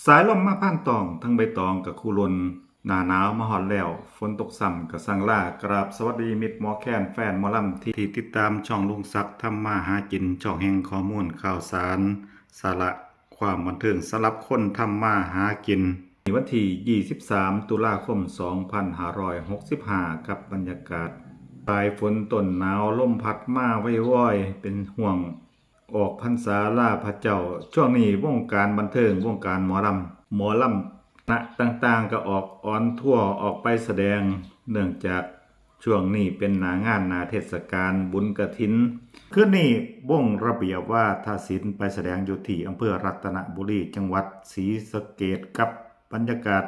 ສາຍລົມມາຜ່ານຕ້ອງ ທັງໃບຕອງກະຄູຫຼົ່ນ ໜ້າໜາວມາຮອດແລ້ວ ຝົນຕົກຊ້ຳກະສັ່ງລາ. ກະລາບສະຫວັດດີມິດໝໍແຄນ ແຟນໝໍລຳທີ່ຕິດຕາມຊ່ອງລຸງສັກທຳມາຫາກິນ ຊ່ອງແຫ່ງຂໍ້ມູນຂ່າວສານ ສາລະ ຄວາມບັນເທີງສຳລັບຄົນທຳມາຫາກິນ. ວັນທີຊາວສາມ ຕຸລາຄົມ ສອງພັນຫ້າຮ້ອຍຫົກສິບຫ້າ ກັບບັນຍາກາດ ປາຍຝົນຕົ້ນໜາວ ລົມພັດມາໄວວອຍ ເປັນຫ່ວງອອກພັນສາລາພະເຈົ້າ. ຊ່ວງນີ້ວົງການບັນເທີງ ວົງການໝໍລຳ ໝໍລຳຄະນະຕ່າງໆ ກໍອອກອອນທົວ ອອກໄປສະແດງ ເນື່ອງຈາກ ຊ່ວງນີ້ເປັນໜ້າງານ ໜ້າເທດສະການບຸນກະຖິນ. ຄືນນີ້ວົງລະບຽບວາທະສິນໄປສະແດງຢູ່ທີ່ອຳເພີລັດຕະນະບູລີ ຈັງຫວັດສີສະເກດ ກັບບັນຍາກາດ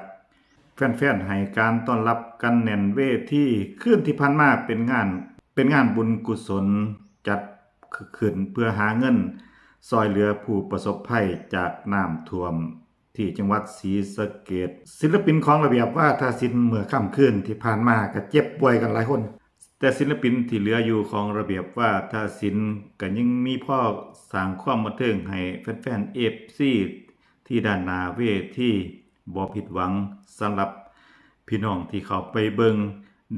ແຟນໆ ໃຫ້ການຕ້ອນຮັບກັນແໜ້ນເວທີ. ຄືນທີ່ຜ່ານມາເປັນງານ ເປັນງານບຸນກຸສົນ ຈັດຂຶ້ນເພື່ອຫາເງິນຊ່ອຍເຫຼືອຜູ້ປະສົບໄພຈາກນ້ຳຖ້ວມ ທີ່ຈັງຫວັດສີສະເກດ. ສິນລະປິນຂອງລະບຽບວາທະສິນເມື່ອຄ່ຳຄືນທີ່ຜ່ານມາກໍເຈັບປ່ວຍກັນຫຼາຍຄົນ, ແຕ່ສິນລະປິນທີ່ເຫຼືອຢູ່ຂອງລະບຽບວາທະສິນກໍຍັງມີພໍສ້າງຄວາມບັນເທີງໃຫ້ແຟນໆ ເອັຟຊີ ທີ່ດ້ານໜ້າເວທີ. ບໍ່ຜິດຫວັງສຳລັບພີ່ນ້ອງທີ່ເຂົ້າໄປເບິ່ງ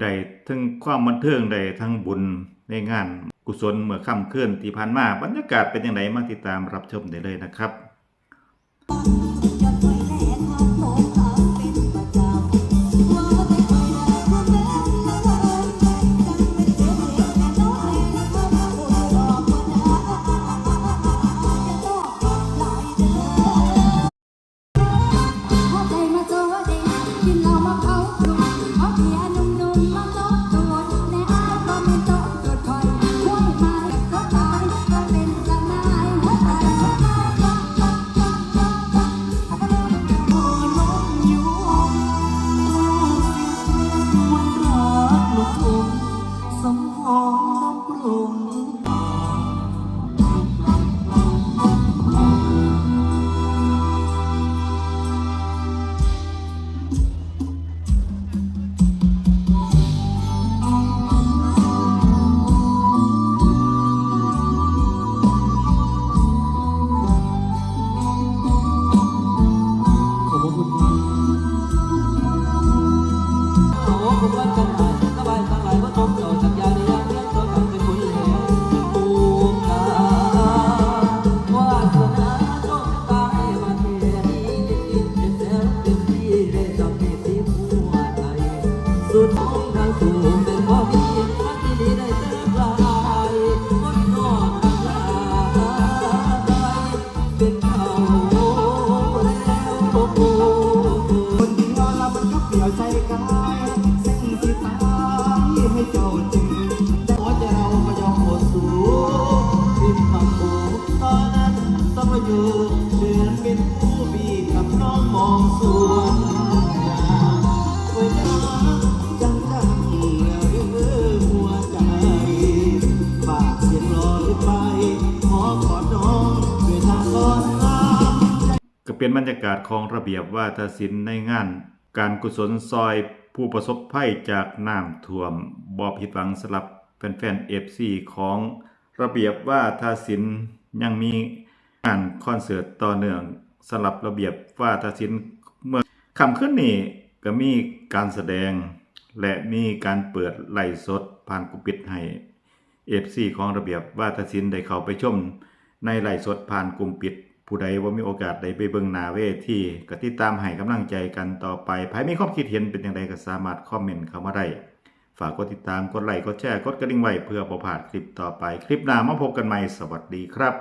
ໄດ້ທັງຄວາມບັນເທີງ ໄດ້ທັງບຸນໃນງານກຸສົນເມື່ອຄ່ຳຄືນທີ່ຜ່ານມາ. ບັນຍາກາດເປັນຈັ່ງໃດ ມາຕິດຕາມຮັບຊົມໄດ້ເລີຍນະຄັບ. ກໍເປັນບັນຍາກາດຂອງລະບຽບວາທະສິນໃນງານການກຸສົນຊ່ອຍຜູ້ປະສົບໄພຈາກນ້ຳຖ້ວມ. ບໍ່ຜິດຫວັງສຳລັບແຟນໆ ເອັຟຊີ ຂອງ ລະບຽບວາທະສິນ ຍັງມີງານຄອນເສີດຕໍ່ເນື່ອງ. ສຳລັບລະບຽບວາທະສິນເມື່ອຄ່ຳຄືນນີ້ ກໍມີການສະແດງ ແລະ ມີການເປີດໄລຟ໌ສົດຜ່ານກຸ່ມປິດໃຫ້ ເອັຟຊີ ຂອງລະບຽບວາທະສິນໄດ້ເຂົ້າໄປຊົມໃນໄລຟ໌ສົດຜ່ານກຸ່ມປິດ. ຜູ້ໃດບໍ່ມີໂອກາດໄດ້ໄປເບິ່ງໜ້າເວທີ ກໍຕິດຕາມໃຫ້ກຳລັງໃຈກັນຕໍ່ໄປ. ໃຜມີຄວາມຄິດເຫັນເປັນຈັ່ງໃດ ກໍສາມາດຄອມເມັນເຂົ້າມາໄດ້. ຝາກກົດຕິດຕາມ, ກົດໄລ, ກົດແຊ, ກົດກະດິ່ງໄວ້ເພື່ອບໍ່ພາດຄລິບຕໍ່ໄປ. ຄລິບໜ້າມາພົບກັນໃໝ່. ສະຫວັດດີຄັບ.